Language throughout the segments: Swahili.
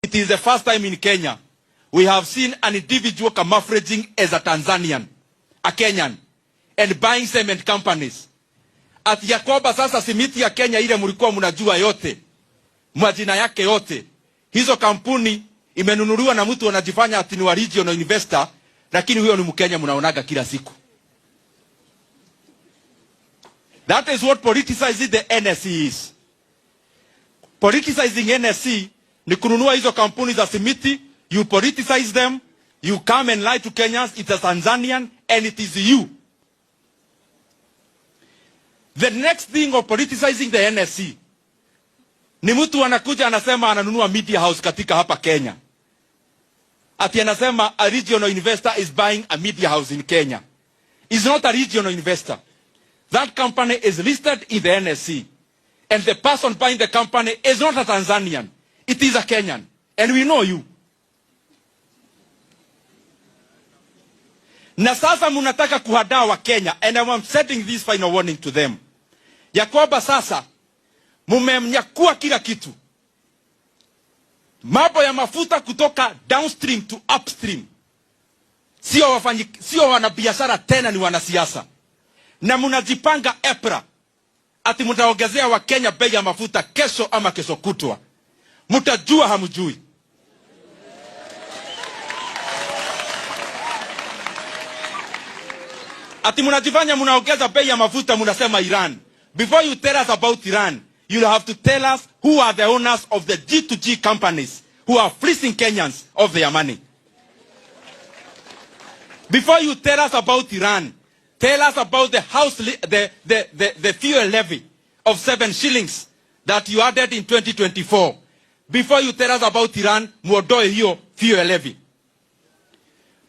It is the first time in Kenya we have seen an individual camouflaging as a Tanzanian, a Kenyan, and buying cement companies. Ati ya kwamba sasa simiti ya Kenya ile mlikuwa mnajua yote, majina yake yote, hizo kampuni imenunuliwa na mtu anajifanya ati ni wa regional investor, lakini huyo ni Mkenya mnaonaga kila siku. That is what politicizing the NSE is. Politicizing NSE ni kununua hizo kampuni za simiti, you politicize them, you come and lie to Kenyans, it's a Tanzanian and it is you. The next thing of politicizing the NSE ni mtu anakuja anasema ananunua media house katika hapa Kenya. Ati anasema a regional investor is buying a media house in Kenya. Is not a regional investor. That company is listed in the NSE. And the person buying the company is not a Tanzanian. It is a Kenyan. And we know you. Na sasa mnataka kuhadaa wa Kenya, and I am setting this final warning to them, ya kwamba sasa mumemnyakua kila kitu, mambo ya mafuta kutoka downstream to upstream. Sio wafanyi, sio wanabiashara tena, ni wanasiasa. Na mnajipanga EPRA ati mtaongezea Wakenya bei ya mafuta kesho ama kesho kutwa. Mtajua hamjui. Ati mnajifanya mnaongeza bei ya mafuta, mnasema Iran. Before you tell us about Iran, you'll have to tell us who are the owners of the G2G companies who are fleecing Kenyans of their money. Before you tell us about Iran, tell us about the house the fuel levy of 7 shillings that you added in 2024. Before you tell us about Iran, muondoe hiyo fuel levy.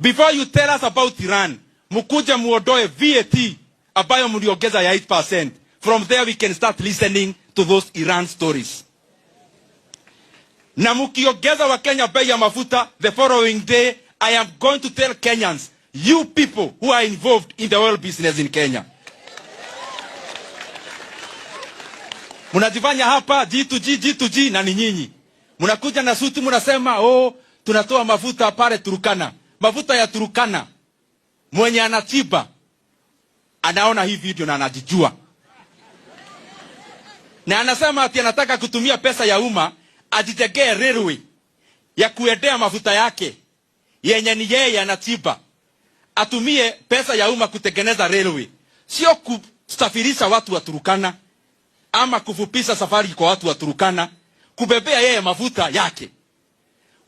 Before you tell us about Iran, mukuje muondoe VAT ambayo mliongeza ya 8%. From there we can start listening to those Iran stories. Na mukiongeza wa Kenya bei ya mafuta, the following day I am going to tell Kenyans, you people who are involved in the oil business in Kenya. Mnajifanya hapa G2G, G2G na ni nyinyi. Mnakuja na suti mnasema, oh, tunatoa mafuta pale Turkana. Mafuta ya Turkana, mwenye anachimba anaona hii video na anajijua. Na anasema ati anataka kutumia pesa ya umma ajijengee railway ya kuendea mafuta yake yenye ni yeye anachimba. Atumie pesa ya umma kutengeneza railway, sio kusafirisha watu wa Turkana ama kufupisha safari kwa watu wa Turkana, kubebea yeye mafuta yake.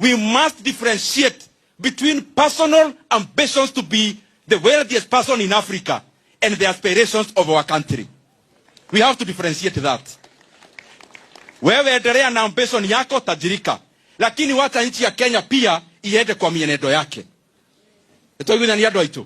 We must differentiate between personal ambitions to be the wealthiest person in Africa and the aspirations of our country. We have to differentiate that. Wewe endelea na ambition yako, tajirika, lakini wacha nchi ya Kenya pia iende kwa mienendo yake. Nitwaiguithania andũ aitũ.